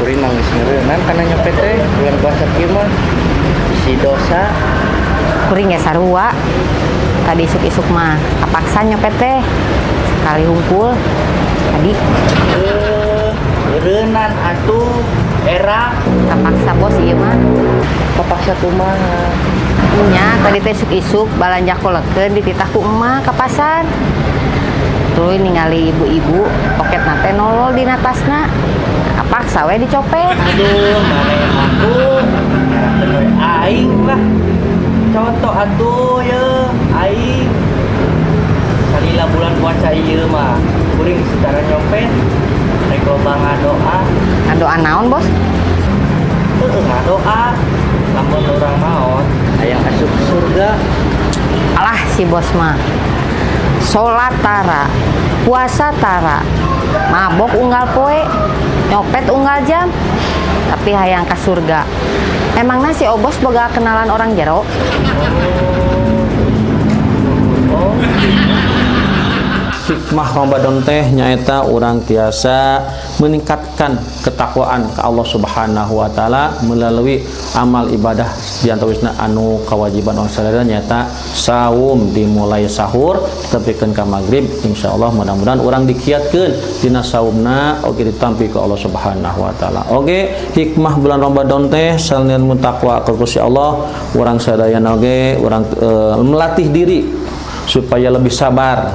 Kuring mah geus ngeureunnan kana nyopet teh bulan puasa kieu mah isi dosa. Kuring ya sarua. Tadi isuk-isuk mah kapaksa nyopet teh. Sekali hungkul tadi. Eh, ngeureunnan atuh era. Kapaksa, bos, ieu mah. Kapaksa kumaha? Nya tadi teh isuk-isuk balanja kolekeun dititah ku emak ke pasar. Tuluy ningali ibu-ibu loketna teh nolol dina tasna. Kapaksa we dicopet. Aduh, maneh aku ngerakeun we aing lah. Contoh atuh ye aing. Salila bulan puasa ieu mah kuring secara nyopet rek loba ngadoa. Ngadoa naon, bos? Heueuh, ngadoa lamun urang maot hayang asup surga. Alah, si bos mah. Salat tara, puasa tara, mabok unggal poe, nyopet unggal jam, tapi hayang ka surga. Emangna si Obos boga kenalan orang jero? Oh. Hikmah Ramadan teh nyaeta urang tiasa meningkatkan ketakwaan ke Allah Subhanahu wa taala melalui amal ibadah, diantawisna anu kewajiban urang sadaya nyaeta saum, dimulai sahur tepikeun ka magrib. Insyaallah mudah-mudahan urang dikiatkeun dina saumna oge ditampi ku Allah Subhanahu wa taala. Oge hikmah bulan Ramadan teh salian mutakwa ka Gusti Allah, urang sadayana oge urang melatih diri supaya lebih sabar,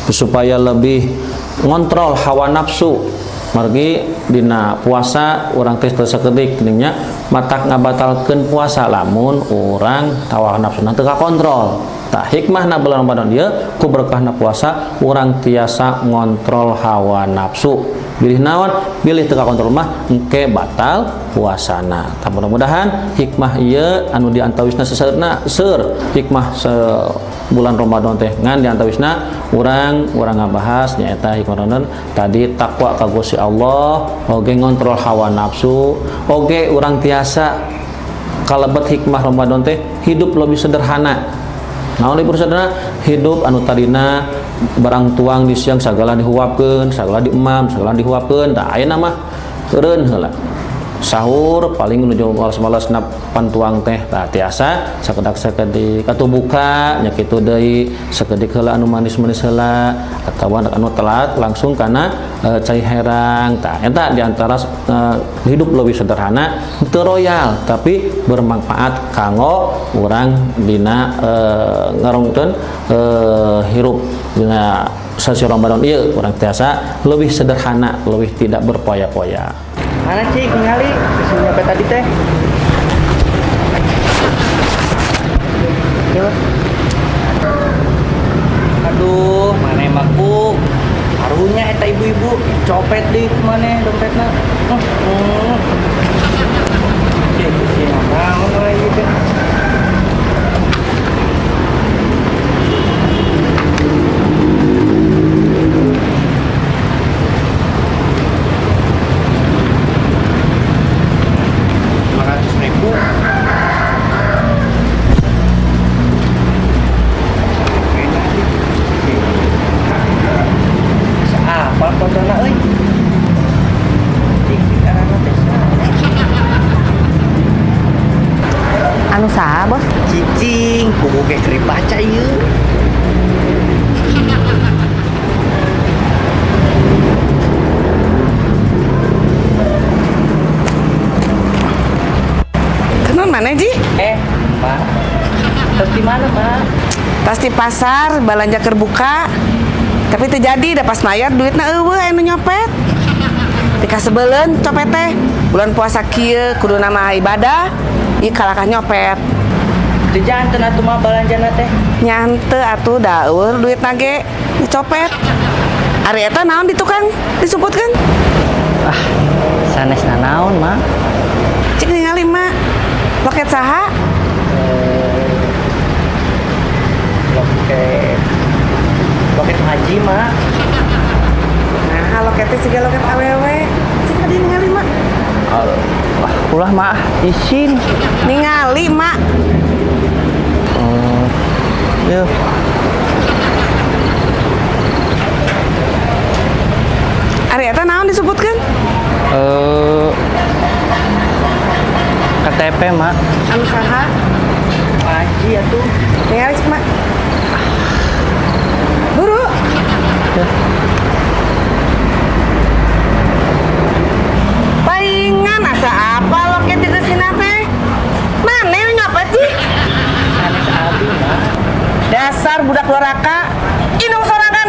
supaya lebih ngontrol hawa nafsu. Margi dina puasa urang teh teu sakedik nya matak ngabatalkeun puasa lamun urang hawa nafsu teu kakontrol. Tah, hikmahna bulan Ramadan ieu ku berkahna puasa urang tiasa ngontrol hawa nafsu, bilih naon, bilih teu kakontrol mah engke batal puasana. Tah, mudah-mudahan hikmah ieu anu diantawisna seseurna seur hikmah se bulan Ramadan teh, ngan diantawisna urang urang ngabahas nyaeta hikmah Ramadan tadi, takwa ka Gusti Allah oge ngontrol hawa nafsu. Oge urang tiasa kalebet hikmah Ramadan teh hidup lebih sederhana. Naon lebih sederhana? Hidup anu tadina barang tuang di siang sagala dihuapkeun, sagala diemam, sagala dihuapkeun. Tah, ayeuna mah eureun heula sahur paling menuju malas-malas na pantuang teh. Tah, tiasa sakedak sakedik atau buka nya kitu deui, sakedik heula anu manis-manis heula atawa anu telat langsung kana cai herang. Tah, eta diantara hidup lebih sederhana, teu royal tapi bermanfaat kanggo urang dina ngarongkeun hirup dina sasi Ramadan ieu. Urang tiasa lebih sederhana, lebih tidak berpoya-poya. Mana, cik, ningali geus nyopet tadi teh? Yuk. Aduh, maneh mah ku karunya eta ibu-ibu copet deui ku maneh dompetna. Cik, si naon we ieu teh? 500.000. Enak sih. Apal kocona euy. Cik, cik, arana teh saha? Anu saha, bos? Cicing, kuku ge keur dibaca ieu. Kenal mana, Ji? Eh, Mak. Terus di mana, Mak? Tas di pasar, balanja keur buka. Tapi terjadi, dah pas mayar duitna euweuh anu nyopet. Dikasebeleun copet teh. Bulan puasa kieu kudu nama ibadah, ieu kalakah nyopet. Teu janten atuh mah balanjana teh. Nyante atuh, da euweuh duitna ge dicopet. Ari eta naon di tukang disumputkeun? Ah, sanes nanaon, Mak. Cik ningali, Mak. Loket saha? Eh, loket loket haji, Mak. Nah, loketnya siga loket awewe. Cik tadi ningali, Mak. Wah, ulah, Mak, isin. Ningali, Mak. Yuk. Ari eta naon disebutkan? Eh, Mak. Anu saha? Haji atuh. Tinggal cik, Mak. Buru. Paingan asa apa loket di sini teh? Mana yang nyopet sih? Sanes abdi, Mak. Dasar budak doraka. Indung sorangan.